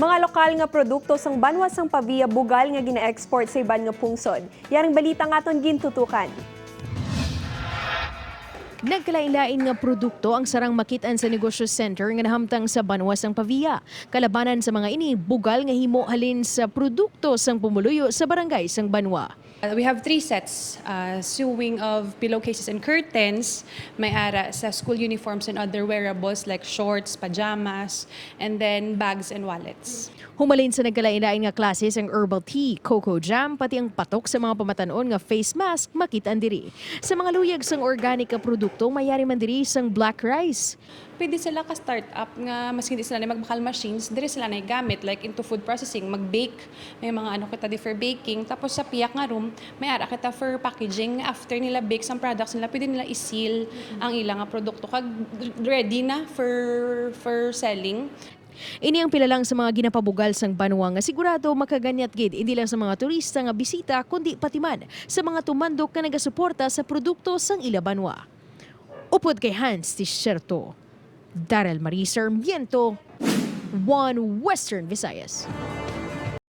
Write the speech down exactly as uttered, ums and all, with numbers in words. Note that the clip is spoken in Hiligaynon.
Mga lokal nga produkto sang banwa sang Pavia bugal nga gina-export sa iban nga pungsod. Yaring balita nga aton gintutukan. Nagkalain-lain nga produkto ang sarang makit-an sa negosyo center nga nahamtang sa banwa sang Pavia. Kalabanan sa mga ini, bugal nga himo halin sa produkto sang pumuluyo sa barangay sang banwa. Uh, we have three sets, uh, sewing of pillowcases and curtains, may ara sa school uniforms and other wearables like shorts, pajamas, and then bags and wallets. Humalin sa nagkalain-lain nga klase sang herbal tea, coco jam, pati ang patok sa mga pamatan-on nga face mask makit-an diri. Sa mga luyag sang organic nga produkto, mayari man diri sang black rice. Pwede sila ka startup nga mas hindi sila na magbakal machines, diri sila na gamit like into food processing, mag-bake, may mga ano kita di for baking. Tapos sa piyak nga room, may ara kita for packaging. After nila bake sang products nila, pwede nila i-seal ang ilang nga produkto kag ready na for for selling. Ini ang pila lang sa mga ginapabugal sang banwa nga sigurado makaganyat gid hindi lang sa mga turista nga bisita kundi pati man sa mga tumandok nga nagasuporta sa produkto sang ila banwa. Upod kay Hans Tisierto, Daryl Marie Sarmiento, One Western Visayas.